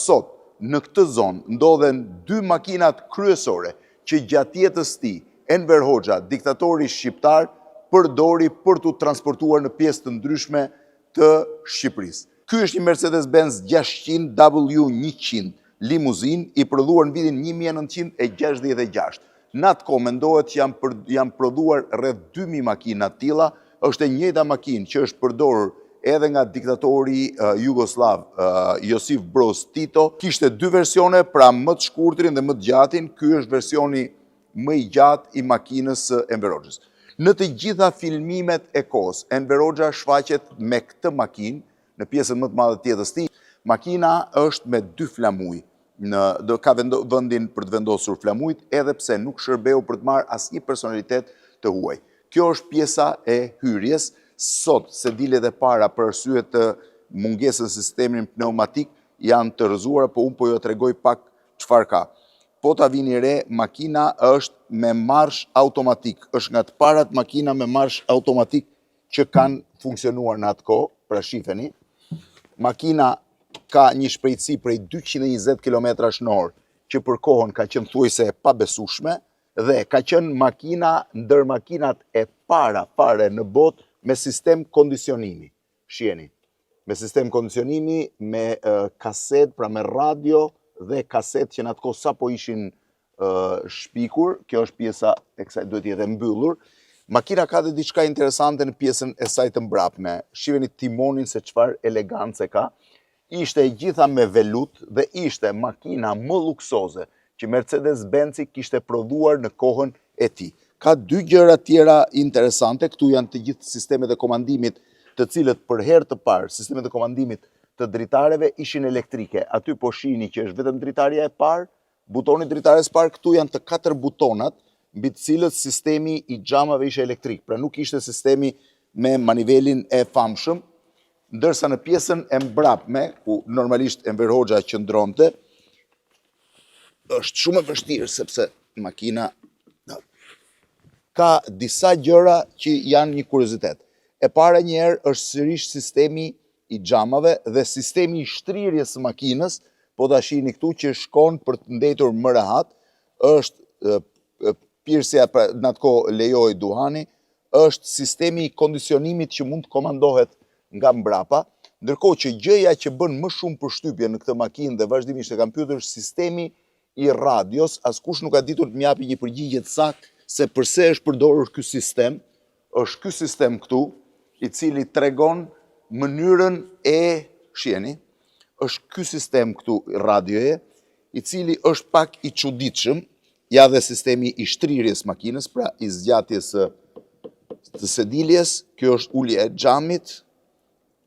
sot në këtë zonë ndodhen dy makinat kryesore që gjatë jetës tij Enver Hoxha, diktatori shqiptar, përdori për t'u transportuar në pjesë të ndryshme të Shqipërisë. Ky është një Mercedes-Benz 600 W100 limuzinë i prodhuar në vitin 1966. Në atë kohë mendohet që janë, për, janë prodhuar rreth 2000 makina të tilla, është e njëjta makinë që është përdorur edhe nga diktatori uh, jugosllav uh, Josip Broz Tito. Kishte dy versione, pra më të shkurtrin dhe më të gjatin. Ky është versioni më i gjatë i makinës së Enver Hoxhës. Në të gjitha filmimet e kohës, Enver Hoxha shfaqet me këtë makinë në pjesën më të madhe të jetës tij. Makina është me dy flamuj. Në do ka vendo, vendin për të vendosur flamujt, edhe pse nuk shërbeu për të marrë asnjë personalitet të huaj. Kjo është pjesa e hyrjes. Sot sediljet e para për arsye të mungesës së sistemin pneumatik janë të rrëzuara, po unë po ju tregoj pak çfarë ka. Po ta vini re, makina është me marsh automatik. Është nga të parat makina me marsh automatik që kanë funksionuar në atë kohë, pra shifeni. Makina ka një shpejtësi prej 220 km në orë, që për kohën ka qenë thuajse e pabesueshme dhe ka qenë makina ndër makinat e para fare në botë me sistem kondicionimi. Shiheni, me sistem kondicionimi, me kaset, pra me radio dhe kaset që në atë kohë sapo ishin shpikur, kjo është pjesa e kësaj duhet të jetë e mbyllur. Makina ka dhe diçka interesante në pjesën e saj të mbrapme. Shiheni timonin se çfarë elegance ka. Ishte e gjitha me velut dhe ishte makina më luksoze që Mercedes-Benzi kishte prodhuar në kohën e tij. Ka dy gjëra tjera interesante, këtu janë të gjithë sistemet e komandimit, të cilët për herë të parë, sistemet e komandimit të dritareve ishin elektrike. Aty po shihni që është vetëm dritarja e parë, butoni dritares parë, këtu janë të katër butonat mbi të cilët sistemi i xhamave ishte elektrik, pra nuk ishte sistemi me manivelin e famshëm, ndërsa në pjesën e mbrapme, ku normalisht Enver Hoxha qëndronte, është shumë e vështirë sepse makina ka disa gjëra që janë një kuriozitet. E para një herë është sërish sistemi i xhamave dhe sistemi i shtrirjes së makinës, po ta shihni këtu që shkon për të ndejtur më rehat, është pirësja pra në atë kohë lejohej duhani, është sistemi i kondicionimit që mund të komandohet nga mbrapa, ndërkohë që gjëja që bën më shumë përshtypje në këtë makinë dhe vazhdimisht e kam pyetur është sistemi i radios, askush nuk ka ditur të më japi një përgjigje të saktë se përse është përdorur ky sistem, është ky sistem këtu, i cili tregon mënyrën e shiheni, është ky sistem këtu radioje, i cili është pak i çuditshëm, ja dhe sistemi i shtrirjes makinës, pra i zgjatjes së të sediljes, kjo është ulje e xhamit,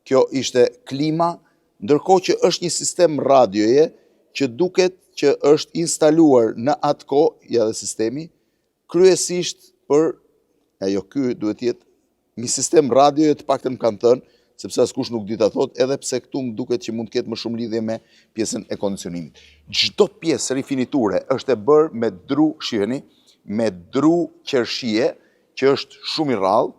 kjo ishte klima, ndërkohë që është një sistem radioje që duket që është instaluar në atë kohë, ja dhe sistemi, kryesisht për, ajo ky duhet të jetë një sistem radioje të paktën më kanë thënë, sepse askush nuk di ta thotë, edhe pse këtu më duket që mund të ketë më shumë lidhje me pjesën e kondicionimit. Çdo pjesë rifiniture është e bërë me dru, shiheni, me dru qershie, që është shumë i rrallë.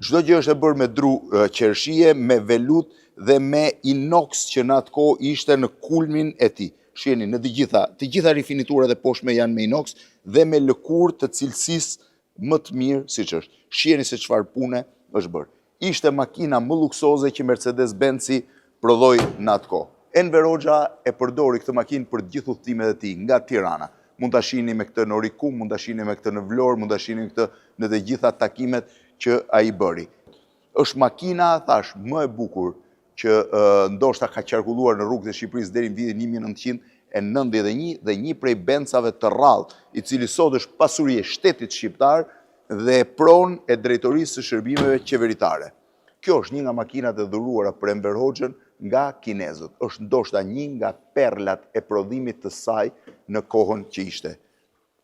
Çdo gjë është e bërë me dru qershie, me velut dhe me inox që në atë kohë ishte në kulmin e tij. Shiheni, në të gjitha, të gjitha rifiniturat e poshtme janë me inox dhe me lëkurë të cilësisë më të mirë siç është. Shiheni se çfarë pune është bërë. Ishte makina më luksoze që Mercedes-Benzi prodhoi në atë kohë. Enver Hoxha e përdori këtë makinë për të gjithë udhëtimet e tij nga Tirana. Mund ta shihni me këtë në Orikum, mund ta shihni me këtë në Vlorë, mund ta shihni me këtë në të gjitha takimet që ai bëri. Është makina, thash, më e bukur që ndoshta ka qarkulluar në rrugët e Shqipërisë deri në vitin 1991 dhe një prej Benzave të rrallë, i cili sot është pasuri e shtetit shqiptar dhe pronë e drejtorisë së shërbimeve qeveritare. Kjo është një nga makinat e dhuruara për Enver Hoxhën nga kinezët. Është ndoshta një nga perlat e prodhimit të saj në kohën që ishte.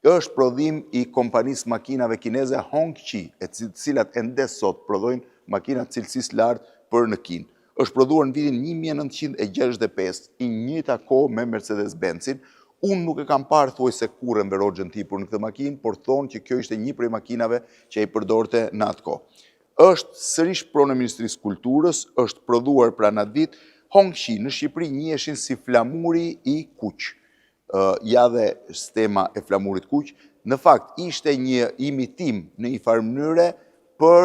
Është prodhim i kompanisë makinave kineze Hongqi, e të cilat ende sot prodhojnë makina të cilësisë lartë për në Kinë. Është prodhuar në vitin 1965, i njëjta kohë me Mercedes-Benzin. Unë nuk e kam parë thuajse kurrë Enver Hoxhën të hipur në këtë makinë, por thonë që kjo ishte një prej makinave që ai përdorte në atë kohë. Është sërish pronë e Ministrisë Kulturës, është prodhuar pra në atë vit, Hongqi në Shqipëri njiheshin si flamuri i kuq. Ja dhe stema e flamurit kuq. Në fakt, ishte një imitim në një farë mënyre për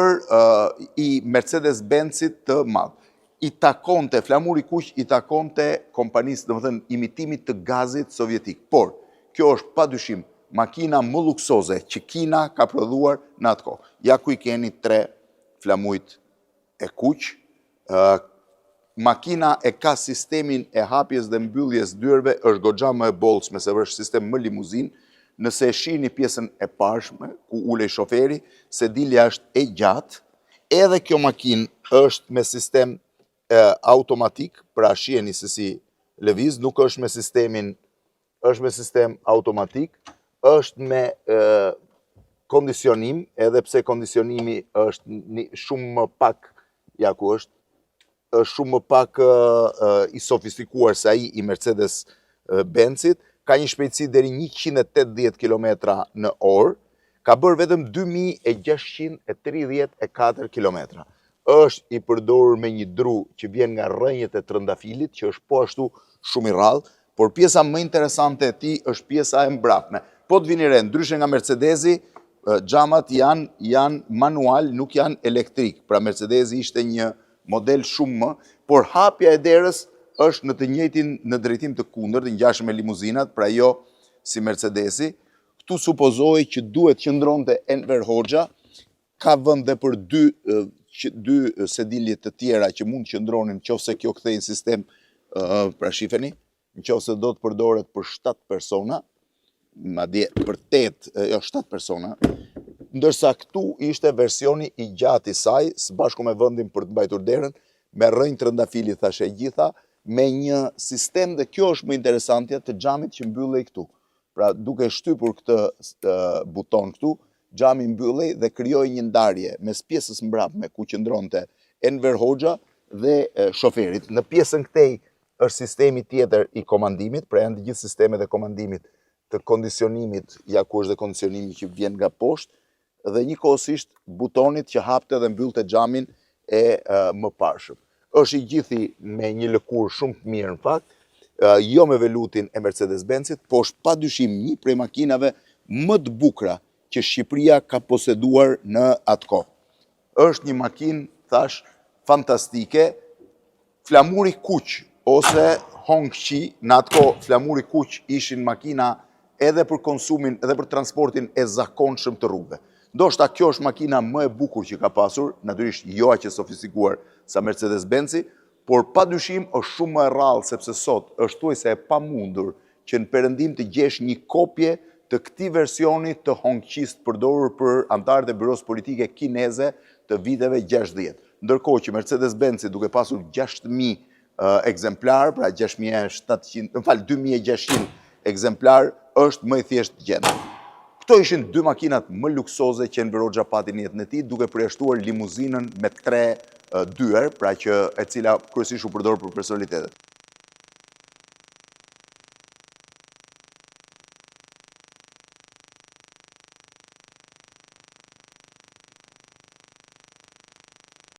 i Mercedes-Benzit të madh. I takonte, flamuri kuq i takonte kompanisë, domethënë, imitimit të gazit sovjetik. Por, kjo është pa dyshim makina më luksoze që Kina ka prodhuar në atë kohë. Ja ku i keni tre flamujt e kuq. Makina e ka sistemin e hapjes dhe mbylljes dyerve, është goxha më e bollshme se është sistem më limuzinë. Nëse e shihni pjesën e parshme, ku ulej shoferi, sedilja është e gjatë. Edhe kjo makinë është me sistem automatik, pra shiheni se si lëviz, nuk është me sistemin, është me sistem automatik, është me kondicionim, edhe pse kondicionimi është shumë më pak, ja ku është, është shumë më pak i sofistikuar se ai i Mercedes Benzit, ka një shpejtësi deri 180 km në orë, ka bërë vetëm 2634 km. Është i përdorur me një dru që vjen nga rrënjët e trëndafilit, që është po ashtu shumë i rrallë, por pjesa më interesante e tij është pjesa e mbrapme. Po të vini re, ndryshe nga Mercedesi, xhamat janë janë manual, nuk janë elektrik. Pra Mercedesi ishte një model shumë më, por hapja e derës është në të njëjtin në drejtim të kundërt, të ngjashëm me limuzinat, pra jo si Mercedesi. Këtu supozohej që duhet qëndronte Enver Hoxha, ka vend dhe për dy dy sedilje të tjera që mund të qëndronin qofse kjo kthehej në sistem, pra shifeni, në qofse do të përdoret për 7 persona, madje për 8, jo 7 persona, ndërsa këtu ishte versioni i gjatë i saj, së bashku me vendin për të mbajtur derën, me rrënjë trëndafili thashë e gjitha, me një sistem dhe kjo është më interesantja të xhamit që mbyllej këtu. Pra duke shtypur këtë buton këtu, xhami mbyllej dhe krijoi një ndarje mes pjesës mbrapme ku qëndronte Enver Hoxha dhe shoferit. Në pjesën këtej është sistemi tjetër i komandimit, pra janë të gjithë sistemet e komandimit të kondicionimit, ja ku është dhe kondicionimi që vjen nga poshtë, dhe njëkohësisht butonit që hapte dhe mbyllte xhamin e mëparshëm. Është i gjithi me një lëkurë shumë të mirë në fakt, jo me velutin e Mercedes-Benzit, po është pa dyshim një prej makinave më të bukura që Shqipëria ka poseduar në atë kohë. Është një makinë, thashë, fantastike, flamuri kuq ose Hongqi, në atë kohë flamuri kuq ishin makina edhe për konsumin edhe për transportin e zakonshëm të rrugëve. Ndoshta kjo është makina më e bukur që ka pasur, natyrisht jo aq e sofistikuar sa Mercedes-Benzi, por pa dyshim është shumë më e rrallë sepse sot është thuajse e pamundur që në perëndim të gjesh një kopje të këtij versioni të Hongqisë të përdorur për anëtarët e Byrosë Politike Kineze të viteve 60. Ndërkohë që Mercedes-Benzi duke pasur 6000 ekzemplar, pra 6700, më fal 2600 ekzemplar, është më i thjeshtë të gjendet. Këto ishin dy makinat më luksoze që Enver Hoxha pati në jetën e tij, duke përjashtuar limuzinën me tre dyer, pra që e cila kryesisht u përdor për personalitetet.